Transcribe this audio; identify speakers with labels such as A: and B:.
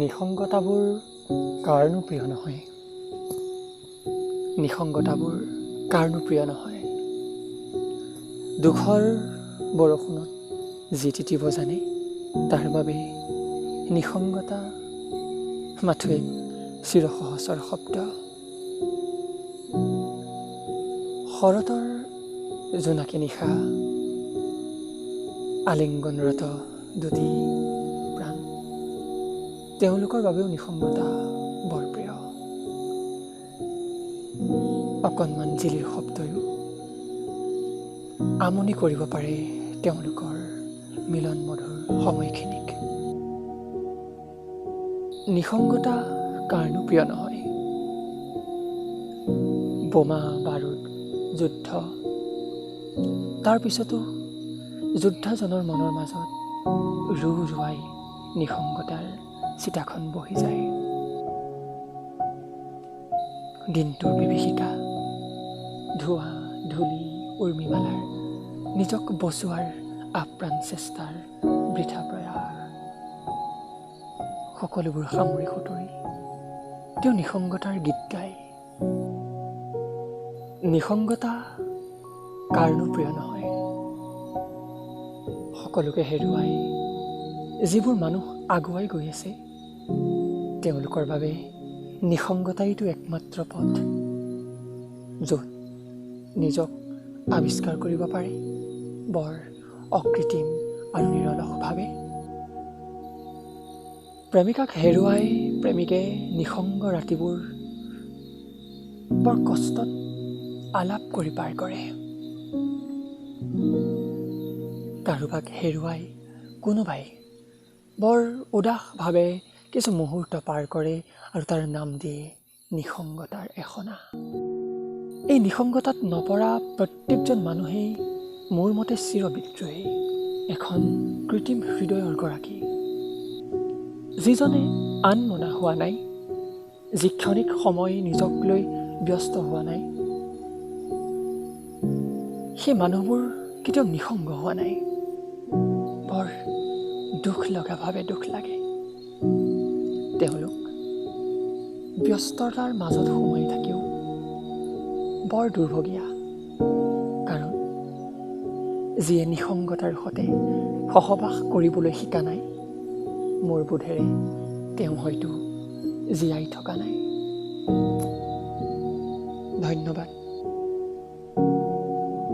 A: নিসংগতাবোৰ কাৰনো প্ৰিয় নহয়, নিসংগতাবোৰ কাৰনো প্ৰিয় নহয়। দুখৰ বৰষুণত যি তিতিব জানে তাৰ বাবে নিসংগতা মাথো এক চিৰসহচৰ শব্দ। শৰতৰ জোনাকী নিশা আলিংগনৰত দুটি প্ৰাণ, তেওঁলোকৰ বাবেও নিসংগতা বৰ প্ৰিয়। অকণমান জিলিৰ শব্দয়ো আমনি কৰিব পাৰে তেওঁলোকৰ মিলন মধুৰ সময়খিনিক। নিসংগতা কাৰনো প্ৰিয় নহয়। বোমা বাৰুদ যুদ্ধ, তাৰ পিছতো যোদ্ধাজনৰ মনৰ মাজত ৰু ৰুৱাই নিসংগতাৰ চিতাখন বহি যায়। দিনটোৰ বিভীষিকা, ধোঁৱা ধূলি উৰ্মিমালাৰ নিজক বচোৱাৰ আপ্ৰাণ চেষ্টাৰ বৃথা প্ৰয়াস, সকলোবোৰ সামৰি সুতৰি তেওঁ নিসংগতাৰ গীত গায়। নিসংগতা কাৰনো প্ৰিয় নহয়। সকলোকে হেৰুৱাই যিবোৰ মানুহ আগুৱাই গৈ আছে তেওঁলোকৰ বাবে নিসংগতাইতো একমাত্ৰ পথ, য'ত নিজক আৱিষ্কাৰ কৰিব পাৰি বৰ অকৃত্ৰিম আৰু নিৰলসভাৱে। প্ৰেমিকাক হেৰুৱাই প্ৰেমিকে নিসংগ ৰাতিবোৰ বৰ কষ্টত আলাপ কৰি পাৰ কৰে। কাৰোবাক হেৰুৱাই কোনোবাই বৰ উদাসভাৱে কিছু মুহূৰ্ত পাৰ কৰে আৰু তাৰ নাম দিয়ে নিসংগতাৰ এখনা। এই নিসংগতাত নপৰা প্ৰত্যেকজন মানুহেই মোৰ মতে চিৰবিদ্ৰোহী, এখন কৃত্ৰিম হৃদয়ৰ গৰাকী, যিজনে আনমনা হোৱা নাই, যি ক্ষণিক সময় নিজক লৈ ব্যস্ত হোৱা নাই, সেই মানুহবোৰ কেতিয়াও নিসংগ হোৱা নাই। বৰ দুখ লগাভাৱে দুখ লাগে, তেওঁলোক ব্যস্ততাৰ মাজত সোমাই থাকিও বৰ দুৰ্ভগীয়া। কাৰণ যিয়ে নিসংগতাৰ সৈতে সহবাস কৰিবলৈ শিকা নাই, মোৰ বোধেৰে তেওঁ হয়তো জীয়াই থকা নাই। ধন্যবাদ।